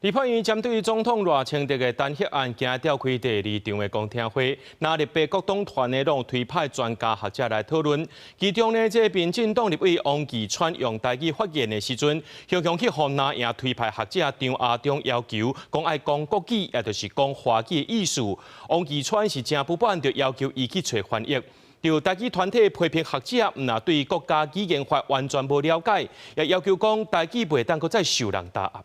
立法院針對總統賴清德的彈劾案，今日召開第二場的公聽會，藍綠白各黨團的攏推派專家學者來討論。其中呢，這個民進黨立委王義川用台語發言的時陣，雄雄去予藍營推派學者張亞中要求，講愛講國語，也就是講華語的意思。王義川是誠不滿，就要求伊去揣翻譯。就台語團體批評學者，毋但對國家語言法完全無了解，也要求講台語袂當閣再受人打壓。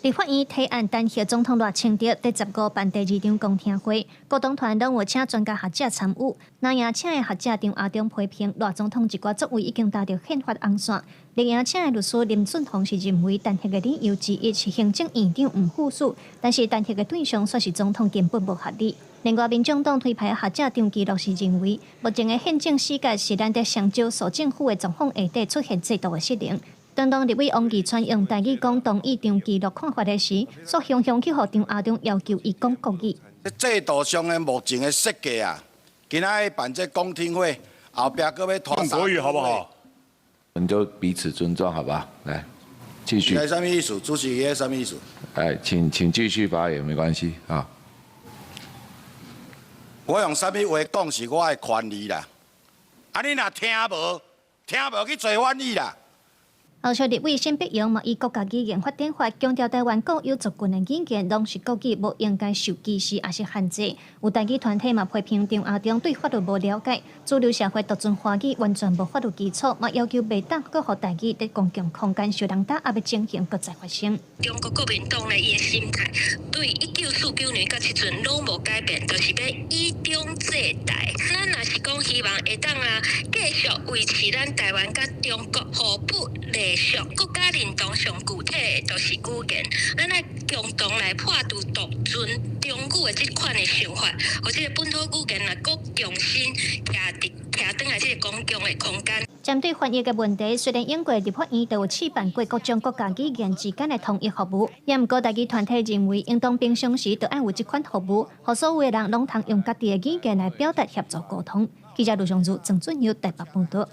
立法院提案彈劾總統賴清德第15辦第二場公聽會，各黨團攏有請專家學者參與。藍營請的學者張亞中批評賴總統一寡作為已經踏著憲法紅線。綠營請的律師林俊宏是認為彈劾的理由之一是行政院長毋赴署，但是彈劾的對象卻是總統，根本無合理。另外，民眾黨推派學者張其祿是認為，目前的憲政死結是難得上少數政府的狀況下底出現制度的失靈。當當立委王義川用台語講同意張其祿看法的時，煞雄雄去予張亞中要求伊講國語。制度上的目前的設計啊，今仔日辦這公聽會，後壁閣欲拖講國語好不好？我們就彼此尊重，好吧？來，繼續。你啥物意思？主席，你啥物意思？哎，請繼續發言，沒關係啊。我用啥物話講是我的權利啦。啊，你若聽無，聽無去揣翻譯啦。後續立委沈碧榮嘛以國家語言發展法強調台灣國有族群的語言攏是國語，無應該受歧視抑是限制。有台語團體嘛批評張亞中對法律無了解，主流社會獨尊華語完全無法律基礎，嘛要求袂當閣予台語佇公共空間受人打壓的情形閣再發生。中國國民黨呢，伊的心態對1949年到這陣攏無改變，就是欲以中制台。咱若是講希望會當啊，繼續維持咱台灣佮中國互不隸屬，國家認同上具體的就是語言，咱愛共同來破除獨尊中語的這款的想法，予這个本土語言啊，閣重新徛佇徛轉來這个公共的空間。針對翻譯的問題，雖然英國立法院都有試辦過各種國家語言之間的統一服務，也毋過台語團體認為，應當平常時就愛有這款服務，予所有的人攏通用家己的語言來表達協助溝通。記者盧尚如、鄭俊佑台北報道。